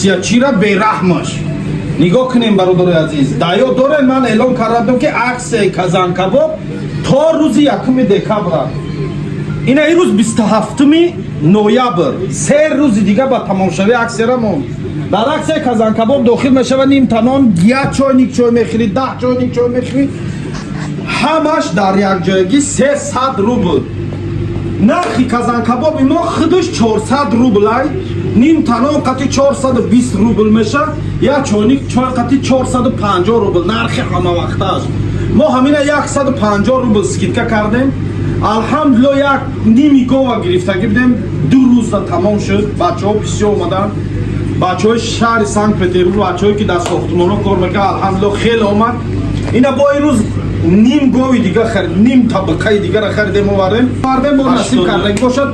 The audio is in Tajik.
Аксиячира бераҳмаш нигоҳ кунем, бародарои азиз. Даё дорем, ман эълон кардам, ки аксияи казанкабоб то рӯзи 1 декабра. Ина ин рӯз 27 ноябр, 3 рӯзи дига ба тамомшавии аксияра монд. Дар аксияи казанкабоб дохил мешавад нимта нон, як чойник чой мехӯрӣ, 10 чойник чой мехӯрӣ, ҳамаш дар якҷоягӣ 300 рубл. Нархи казанкабоби мо худаш 400 рублай, нимта нон қати 420 рубл меша, як чойник чой қати 450 рубл нархи ҳамавақтааш. Мо ҳамина 150 рубл скидка кардем. Алҳамдулилло, як ними гова гирифтагӣ будем, 2 рӯзда тамом шуд. Бачаҳо бисёр омаданд, бачаҳои шаҳри Санкт Петербург, бачаҳое, ки дар сохтмонҳо кор мекунанд, алҳамдулилло, хеле омад. Ина бо ин рӯз ним гови дига харид, ним табақаи дигара харидем, овардем, бо насиб кардагӣ бошад.